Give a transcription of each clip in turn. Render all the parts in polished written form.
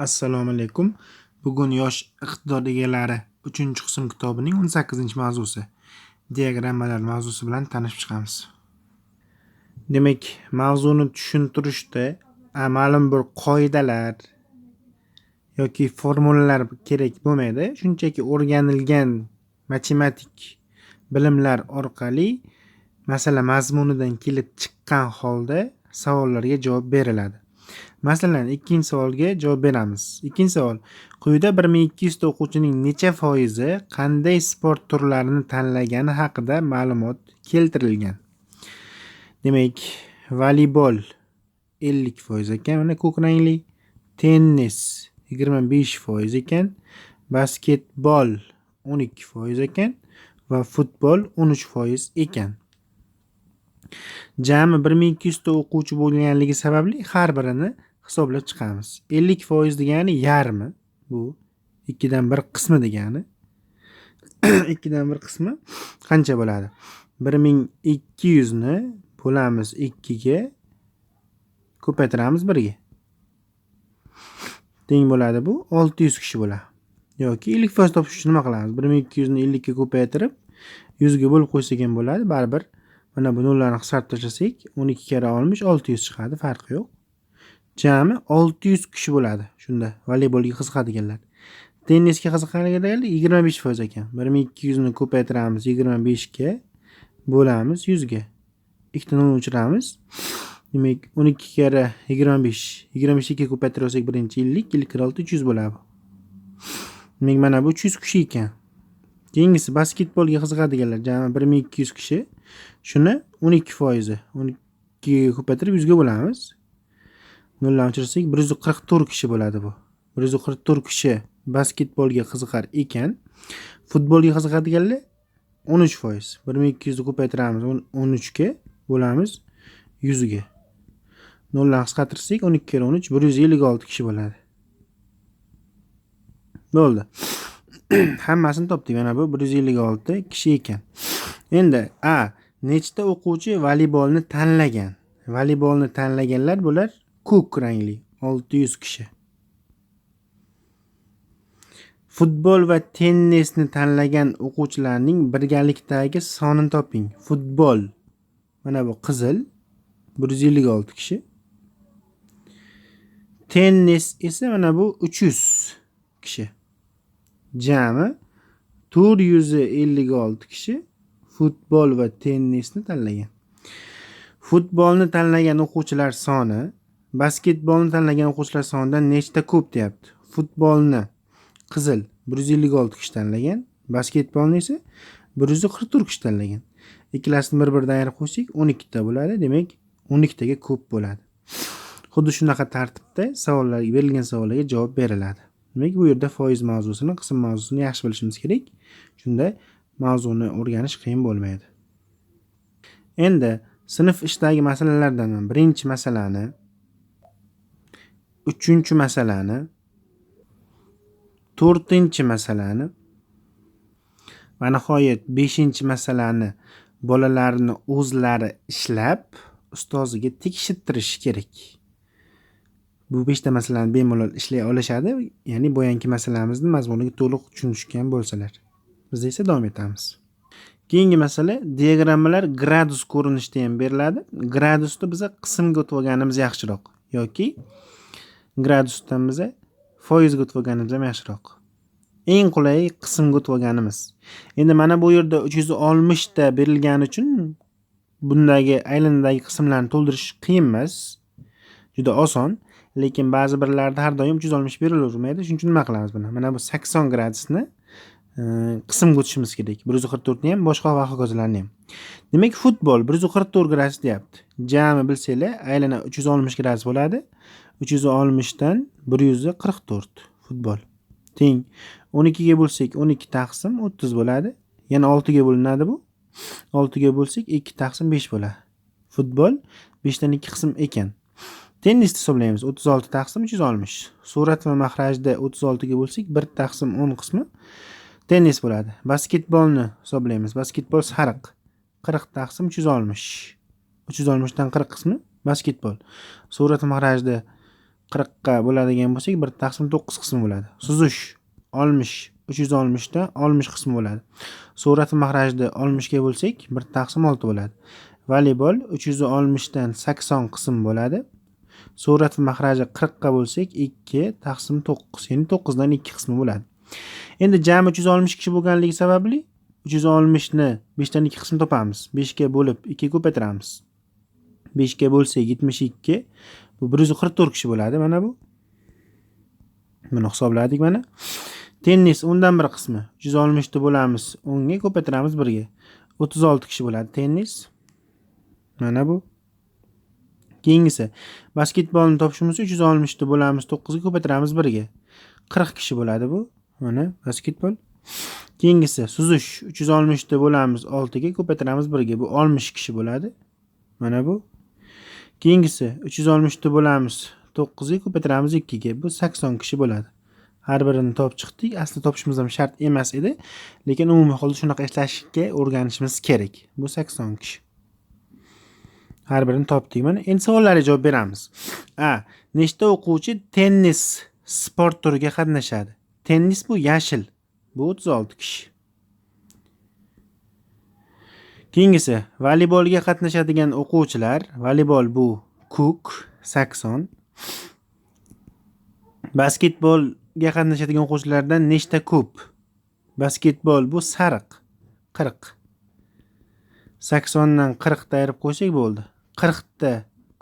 Assalomu alaykum. Bugun Yosh iqtidor egalari 3-qism kitobining 18-mavzusi diagrammalar mavzusi bilan tanishib chiqamiz. Demak, mavzuni tushuntirishda ma'lum bir qoidalar yoki formulalar kerak bo'lmaydi. Shunchaki o'rganilgan matematik bilimlar orqali masala mazmunidan kelib chiqqan holda savollarga javob beriladi. Masalan, ikkinchi savolga javob beramiz. Ikkinchi savol: quyida 1200 ta o'quvchining necha foizi qanday sport turlarini tanlagani haqida ma'lumot keltirilgan. Demak, voleybol 50% ekan, mana ko'k rangli, tennis 25% ekan, basketbol 12% ekan va futbol 13% ekan. Jami 1200 ta o'quvchi bo'lganligi sababli har birini hisoblab chiqamiz. 50% degani yarmi, bu 2dan 1 qismi degani. 2dan 1 qismi qancha bo'ladi? 1200 ni bo'lamiz 2 ga, ko'paytiramiz 1 ga. Teng bo'ladi bu 600 kishi bo'ladi. Yoki 50% topish uchun nima qilamiz? 1200 ni 50 ga ko'paytirib 100 ga bo'lib qo'ysak ham bo'ladi. Baribir mana bu nollarni qisqartirib tashlasak 12 karra 60 600 chiqadi, farqi yo'q. Jami 600 kishi bo'ladi shunda voleybolga qiziqadiganlar. Tennisga qiziqadiganlar 25% ekan. 1200 ni ko'paytiramiz 25 ga, bo'lamiz 100 ga. Ikkita nol o'chiramiz. Demak, 12 karra 25, 25 ga ko'paytirib olsak birinchi 50, 50 karra 6 300 bo'ladi. Demak, mana bu 300 kishi ekan. Keyingisi basketbolga qiziqadiganlar jami 1200 kishi. Shuni 12%, 12 ga ko'paytirib 100 ga bo'lamiz. Noldan o'chirsak 144 kishi bo'ladi bu. 144 kishi basketbolga qiziqar ekan. Futbolga qiziqadiganlar 13%. 1200 ni ko'paytiramiz 13 ga, bo'lamiz 100 ga. Noldan qisqartirsak 12 karra 13 156 kishi bo'ladi. Bo'ldi. Hammasini topdik. Mana bu 156 kishi ekan. Endi A nechta o'quvchi voleybolni tanlagan? Voleybolni tanlaganlar bular ko'k rangli 600 kishi. Futbol va tennisni tanlagan o'quvchilarning birgalikdagi sonini toping. Futbol mana bu qizil 156 kishi. Tennis esa mana bu 300 kishi. Jami 456 kishi futbol va tennisni tanlagan. Futbolni tanlagan o'quvchilar soni basketbolni tanlagan o'quvchilar sonidan nechta ko'p deyapti. Futbolni qizil 156 kishi tanlagan, basketbolni esa 144 kishi tanlagan. Ikkalasini bir-biridan ayirib qo'ysak 12 ta bo'ladi. Demak, 12 taga ko'p bo'ladi. Xuddi shunaqa tartibda savollarga berilgan savollarga javob beriladi. Demak, bu yerda foiz mavzusini, qism mavzusini yaxshi bilishimiz kerak. Shunda mavzuni o'rganish qiyin bo'lmaydi. Endi sinf ishidagi masalalardan birinchi masalani, uchinchi masalani, to'rtinchi masalani va nihoyat beshinchi masalani bolalarni o'zlari ishlab ustoziga tekshirtirishi kerak. Bu 5 ta masalani bemalol ishlay olishadi, ya'ni boyangi masalamizni mazmuniga to'liq tushunishgan bo'lsalar. Biz esa davom etamiz. Keyingi masala diagrammalar gradus ko'rinishida ham beriladi. Gradusni biza qismga o'tib olganimiz yaxshiroq yoki gradusdan biza foizga o'tib olganimiz ham yaxshiroq. Eng qulayi qismga o'tib olganimiz. Endi mana bu yerda 360 ta berilgani uchun bundagi aylanadagi qismlarni to'ldirish qiyin emas. Juda oson. Lekin ba'zi birlarida har doim 360 berilavermaydi. Shuning uchun nima qilamiz buni? Mana bu 80 gradusni qismga o'tishimiz kerak. 144 ni ham, boshqa va hokazolarni ham. Demak, futbol 144 gradus deyapti. Jami bilsanglar, aylana 360 gradus bo'ladi. 360 dan 144 futbol. Teng 12 ga bo'lsak 12 taqsim 30 bo'ladi. Yana 6 ga bo'linadi bu. 6 ga bo'lsak 2 taqsim 5 bo'ladi. Futbol 5 dan 2 qism ekan. Tennisni hisoblaymiz. 36 taqsim 360. Surat va mahrajda 36 ga bo'lsak 1 taqsim 10 qismi tennis bo'ladi. Basketbolni hisoblaymiz. Basketbol sariq 40 taqsim 360. 360 dan 40 qismi basketbol. Surat va mahrajda 40 ga bo'ladigan bo'lsak 1 taqsim 9 qismi bo'ladi. Suzish 60, 360 dan 60 qismi bo'ladi. Surat mahrajni 60 ga bo'lsak 1 taqsim 6 bo'ladi. Voleybol 360 dan 80 qism bo'ladi. Surat mahraji 40 ga bo'lsak 2 taqsim 9, ya'ni 9 dan 2 qismi bo'ladi. Endi jami 360 kishi bo'lganligi sababli 360 ni 5 dan 2 qism topamiz. 5 ga bo'lib 2 ko'paytiramiz. 5 ga bo'lsak 72, bu 144 kishi bo'ladi mana bu. Buni hisobladik mana. Tennis 10dan 1 qismi. 360 ni bo'lamiz 10 ga ko'paytiramiz 1 ga. 36 kishi bo'ladi tennis. Mana bu. Keyingisi basketbolni topishimiz 360 ni bo'lamiz 9 ga ko'paytiramiz 1 ga. 40 kishi bo'ladi bu. Mana basketbol. Keyingisi suzish 360 ni bo'lamiz 6 ga ko'paytiramiz 1 ga. Bu 60 kishi bo'ladi. Mana bu. Keyingisi 360 ni bo'lamiz 9 ga ko'paytiramiz 2 ga. Bu 80 kishi bo'ladi. Har birini topib chiqdik. Asli topishimiz ham shart emas edi, lekin umumiy holda shunaqa ishlashga o'rganishimiz kerak. Bu 80 kishi. Har birini topdik. Mana endi savollarga javob beramiz. A. Nechta o'quvchi tennis sport turiga qatnashadi? Tennis bu yashil. Bu 36 kishi. Keyingisi voleybolga qatnashadigan o'quvchilar, voleybol bu ko'k 80. Basketbolga qatnashadigan o'quvchilardan nechta ko'p? Basketbol bu sariq 40. 80 dan 40 ta ayirib qo'ysak bo'ldi. 40 ta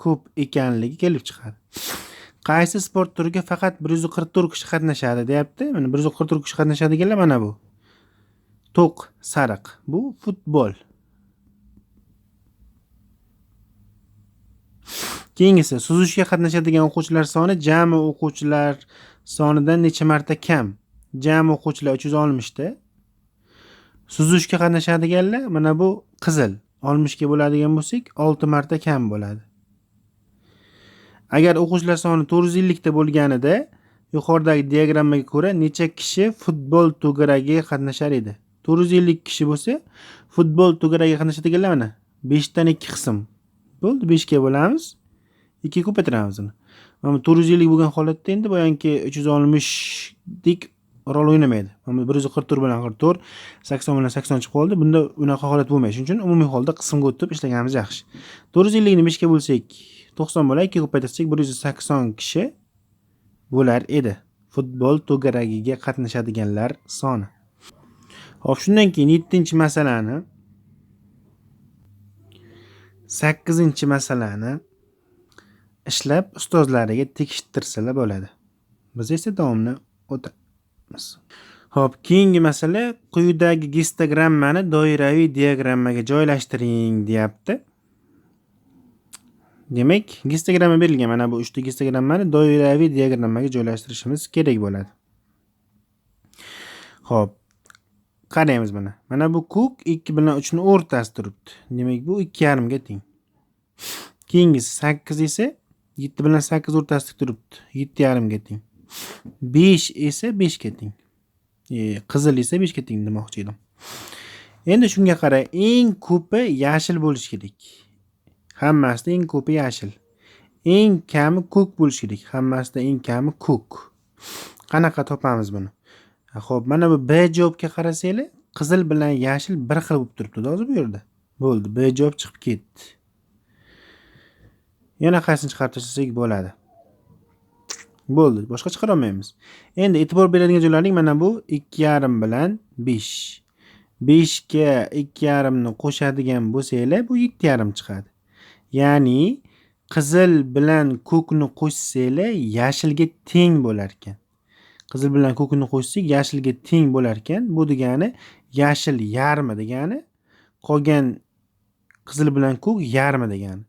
ko'p ekanligi kelib chiqadi. Qaysi sport turiga faqat 144 kishi qatnashadi deyapti. Mana 144 kishi qatnashadiganlar mana bu. To'q sariq bu futbol. Keyingisi suzishga qatnashadigan o'quvchilar soni jami o'quvchilar sonidan necha marta kam? Jami o'quvchilar 360 ta. Suzishga qatnashadiganlar mana bu qizil 60 ga bo'ladigan bo'lsak 6 marta kam bo'ladi. Agar o'quvchilar soni 450 ta bo'lganida yuqoridagi diagrammaga ko'ra necha kishi futbol to'garagiga qatnashar edi? 450 kishi bo'lsa, futbol to'garagiga qatnashadiganlar mana 5 dan 2 qism. Bo'ldi, 5 ga bo'lamiz. 2 ko'paytiramiz uni. Mana 450 bo'lgan holatda endi boyangi 360 dik rol o'ynamaydi. Mana 144 bilan 44, 80 bilan 80 chiqib qoldi. Bunda unaqa holat bo'lmaydi. Shuning uchun umumiy holda qismga o'tib ishlaganimiz yaxshi. 450 ni 5 ga bo'lsak 90 bo'ladi, 2 ko'paytirsak 180 kishi bo'lar edi. Futbol to'garagiga qatnashadiganlar soni. Xo'p, shundan keyin 7-masalani, 8-masalani ishlab ustozlariga tekshirtirsalar bo'ladi. Biz esa davomini o'tamiz. Xo'p, keyingi masala quyidagi gistogrammani doiraviy diagrammaga joylashtiring deyapti. Demak, gistogramma berilgan. Mana bu 3 ta gistogrammani doiraviy diagrammaga joylashtirishimiz kerak bo'ladi. Xo'p, qaraymiz mana. Mana bu ko'k 2 bilan 3 ning o'rtasida turibdi. Demak, bu 2,5 ga teng. Keyingisi 8 esa 7 bilan 8 o'rtasida turibdi. 7,5 ga teng. 5 esa 5 ga teng. Qizil esa 5 ga teng demoqchi edim. Endi shunga qara, eng ko'pi yashil bo'lishi kerak. Hammasida eng ko'pi yashil. Eng kami ko'k bo'lishi kerak. Hammasida eng kami ko'k. Qanaqa topamiz buni? Xo'p, mana bu B javobga qarasanglar, qizil bilan yashil bir xil bo'lib turibdi hozir bu yerda. Bo'ldi, B javob chiqib ketdi. Yana qaysini chiqarib tashlasak bo'ladi. Bo'ldi, boshqa chiqara olmaymiz. Endi e'tibor beradigan joylaring mana bu 2,5 bilan 5. 5 ga 2,5 ni qo'shadigan bo'lsanglar, bu 7,5 chiqadi. Ya'ni qizil bilan ko'kni qo'shsanglar, yashilga teng bo'lar ekan. Qizil bilan ko'kni qo'shsak, yashilga teng bo'lar ekan. Bu degani yashil yarmi degani, qolgan qizil bilan ko'k yarmi degani.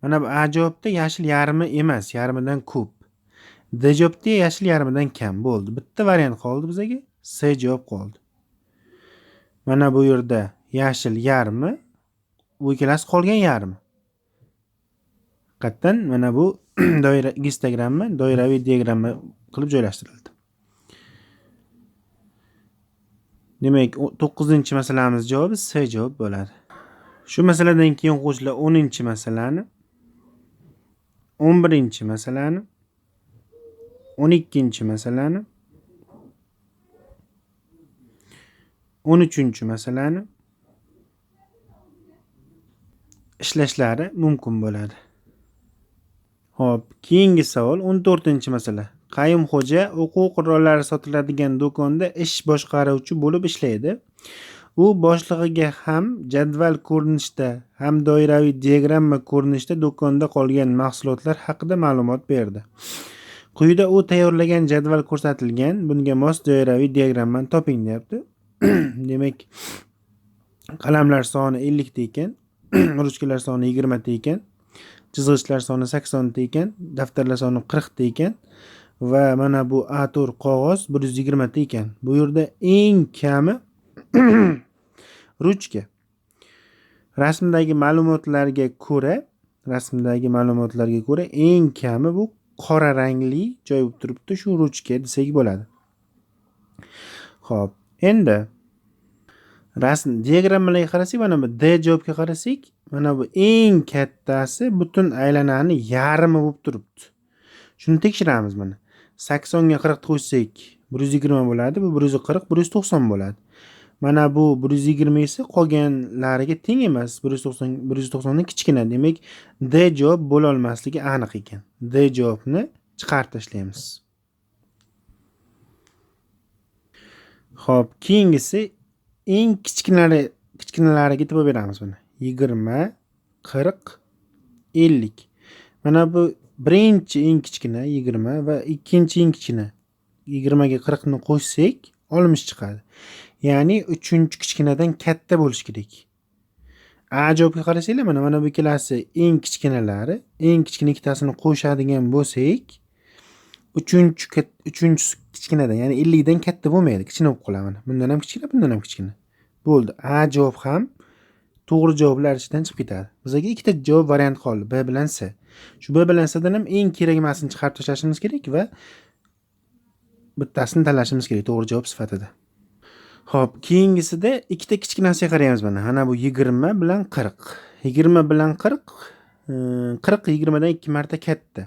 Mana bu A javobda yashil yarmi emas, yarmidan ko'p. D javobda yashil yarmidan kam bo'ldi. Bitta variant qoldi bizga, C javob qoldi. Mana bu yerda yashil yarmi, bu ikkalasi qolgan yarmi. Haqiqatan mana bu doira gistogramma doiraviy diagramma qilib joylashtirildi. Demak, 9-masalamiz javobi C javob bo'ladi. Shu masaladan keyin o'quvchilar 10-masalani, 11-masalani, 12-masalani, 13-masalani ishlashlari mumkin bo'ladi. Xo'p, keyingi savol 14-masala. Qayumxo'ja o'quv qurollari sotiladigan do'konda ish boshqaruvchi bo'lib ishlaydi. U boshlig'iga ham jadval ko'rinishida, ham doiraviy diagramma ko'rinishida do'konda qolgan mahsulotlar haqida ma'lumot berdi. Quyida u tayyorlagan jadval ko'rsatilgan, bunga mos doiraviy diagrammani toping deyapti. Demak, qalamlar soni 50 ta ekan, ruchkalar soni 20 ta ekan, chizg'ichlar soni 80 ta ekan, daftarlar soni 40 ta ekan va mana bu A4 qog'oz 120 ta ekan. Bu yerda eng kami ruchka. Rasmdagi ma'lumotlarga ko'ra, eng kami bu qora rangli joy bo'lib turibdi, shu ruchka desak bo'ladi. Xo'p, endi rasm diagrammalarga qarasak, mana bu D javobga qarasak, mana bu eng kattasi butun aylanani yarmi bo'lib turibdi. Shuni tekshiramiz mana. 80 ga 40 qo'shsak 120 bo'ladi, bu 140, 190 bo'ladi. Mana bu 120 esa qolganlariga teng emas, 190, 190 dan kichkina. Demak, D javob bo'la olmasligi aniq ekan. D javobni chiqarib tashlaymiz. Xo'p, keyingisi eng kichkinalariga e'tibor beramiz mana. 20, 40, 50. Mana bu birinchi eng kichkina 20 va ikkinchi eng kichkina 20 ga 40 ni qo'shsak 60 chiqadi. Ya'ni uchinchi kichkinadan katta bo'lishi kerak. A javobga qarasanglar, mana bu ikkalasi eng kichkinalari, eng kichkina ikkitasini qo'shadigan bo'lsak, uchinchisi kichkinadan, ya'ni 50 dan katta bo'lmaydi, kichkina bo'lib qoladi mana. Bundan ham kichkina, bundan ham kichkina. Bo'ldi. A javob ham to'g'ri javoblar ichidan chiqib ketadi. Bizga ikkita javob varianti qoldi, B bilan S. Shu B bilan S dan ham eng kerak emasini chiqarib tashlashimiz kerak va bittasini tanlashimiz kerak to'g'ri javob sifatida. Xo'p, keyingisida ikkita kichkinasiga qaraymiz mana. Ana bu 20 bilan 40. 20 bilan 40, 40 20 dan 2 marta katta.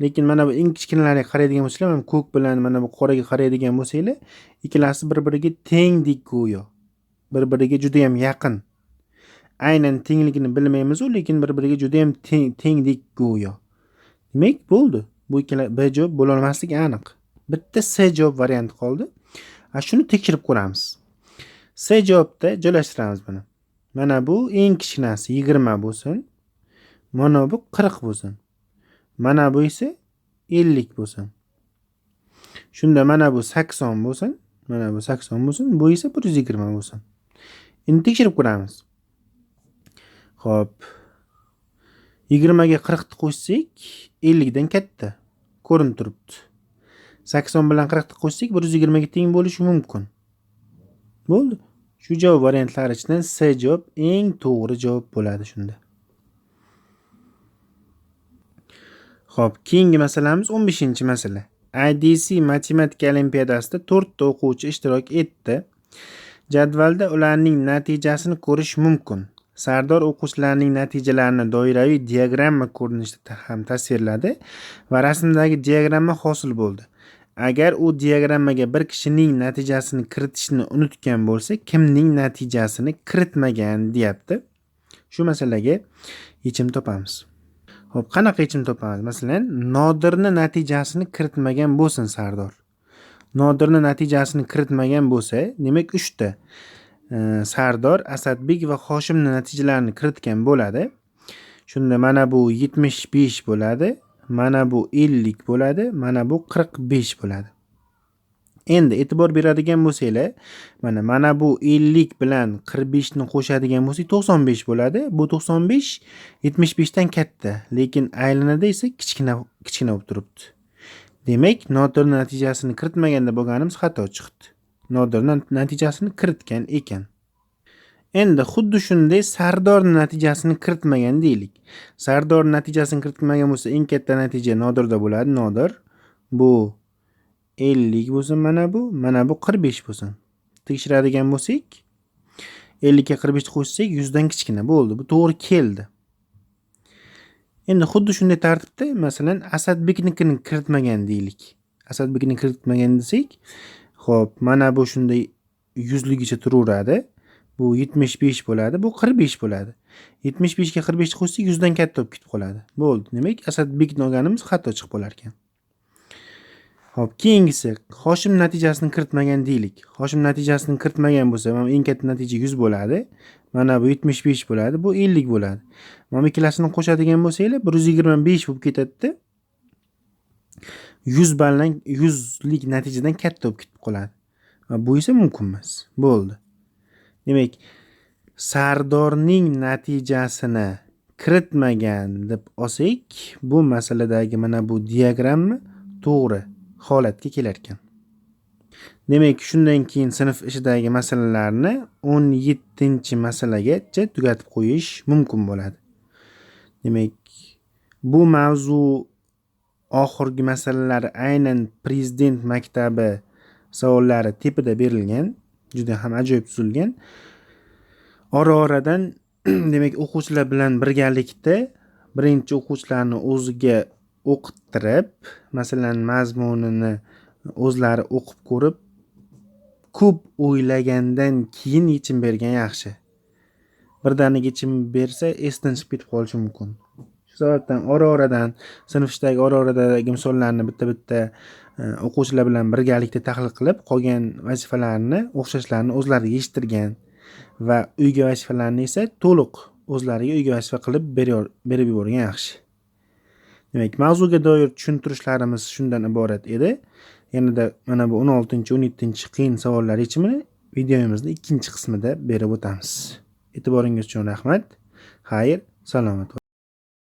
Lekin mana bu eng kichkinalariga qaraydigan bo'lsanglar, mana ko'k bilan mana bu qoraga qaraydigan bo'lsanglar, ikkalasi bir-biriga tengdek go'yo. Bir-biriga juda ham yaqin. Aynan tengligini bilmaymiz-u, lekin bir-biriga juda ham tengdek go'yo. Demak, bo'ldi. Bu ikkala B javob bo'la olmasligi aniq. Bitta S javob varianti qoldi. Shuni tekshirib ko'ramiz. S javobda joylashtiramiz buni. Mana bu eng kichkinasi 20 bo'lsin. Mana bu 40 bo'lsin. Mana bu esa 50 bo'lsin. Shunda mana bu 80 bo'lsin, mana bu 80 bo'lsin, bu esa 120 bo'lsin. Endi tekshirib ko'ramiz. Xo'p. 20 ga 40 ni qo'shsak 50 dan katta ko'rinib turibdi. 80 bilan 40 ni qo'shsak 120 ga teng bo'lishi mumkin. Bo'ldi. Shu javob variantlari ichidan S javob eng to'g'ri javob bo'ladi shunda. Xo'p, keyingi masalamiz 15-masala. IDC matematika olimpiadasida 4 ta o'quvchi ishtirok etdi. Jadvalda ularning natijasini ko'rish mumkin. Sardor o'quvchilarning natijalarini doiraviy diagramma ko'rinishida ham tasvirladi va rasmdagi diagramma hosil bo'ldi. Agar u diagrammaga bir kishining natijasini kiritishni unutgan bo'lsa, kimning natijasini kiritmagan deyapti. Shu masalaga yechim topamiz. Xo'p, qanaqa yechim topamiz? Masalan, Nodirni natijasini kiritmagan bo'lsin Sardor. Nodirni natijasini kiritmagan bo'lsa, demak 3 ta Sardor, Asadbek va Hoshimni natijalarini kiritgan bo'ladi. Shunda mana bu 75 bo'ladi, mana bu 50 bo'ladi, mana bu 45 bo'ladi. Endi e'tibor beradigan bo'lsanglar, mana bu 50 bilan 45 ni qo'shadigan bo'lsak 95 bo'ladi. Bu 95 75 dan katta, lekin aylanada esa kichkina bo'lib turibdi. Demak, Nodirning natijasini kiritmaganda bo'lganimiz xato chiqdi. Nodirning natijasini kiritgan ekan. Endi xuddi shunday Sardorning natijasini kiritmagan deylik. Sardorning natijasini kiritmagan bo'lsa, eng katta natija Nodirda bo'ladi. Nodir bu 50 bo'lsin, mana bu 45 bo'lsin. Tekshiradigan bo'lsak, 50 ga 45 qo'shsak 100 dan kichkina bo'ldi. Bu to'g'ri keldi. Endi xuddi shunday tartibda, masalan, Asadbeknikini kiritmagan deylik. Asadbekni kiritmagan desak, xo'p, mana bu shunday yuzligicha turaveradi. Bu 75 bo'ladi, bu 45 bo'ladi. 75 ga 45 ni qo'shsak 100 dan katta bo'lib ketib qoladi. Bo'ldi. Demak, Asadbekni olganimiz xato chiqib qolar ekan. Xo'p, keyingisi Hoshim natijasini kiritmagan deylik. Hoshim natijasini kiritmagan bo'lsa, mana eng katta natija 100 bo'ladi. Mana bu 75 bo'ladi, bu 50 bo'ladi. Mana ikkalasini qo'shadigan bo'lsanglar, 125 bo'lib ketadi-da. 100 balldan 100 lik natijadan katta bo'lib ketib qoladi. Bu esa mumkin emas. Bo'ldi. Demak, Sardorning natijasini kiritmagan deb olsak, bu masaladagi mana bu diagramma to'g'ri holatga kelar ekan. Demak, shundan keyin sinf ichidagi masalalarni 17-masalagacha tugatib qo'yish mumkin bo'ladi. Demak, bu mavzu oxirgi masalalar aynan Prezident maktabi savollari tepada berilgan, juda ham ajoyib tuzilgan. Ora-oradan demak, o'quvchilar bilan birgalikda birinchi o'quvchilarni o'ziga o'qittirib, masalan, mazmunini o'zlari o'qib ko'rib, ko'p o'ylagandan keyin yechim bergan yaxshi. Birdaniga yechim bersa, esdan chiqib ketib qolishi mumkin. Shu sababdan ora-oradan sinf ichidagi ora-oradagi misollarni bitta-bitta o'quvchilar bilan birgalikda tahlil qilib, qolgan vazifalarni, o'xshashlarni o'zlari yechtirgan va uyga vazifalarni esa to'liq o'zlariga uyga vazifa qilib berib yuborgan yaxshi. Demak, mavzuga doir tushuntirishlarimiz shundan iborat edi. Yanada mana bu 16-17 qiyin savollar yechimini videomizning ikkinchi qismida berib o'tamiz. E'tiboringiz uchun rahmat. Xayr, salomat.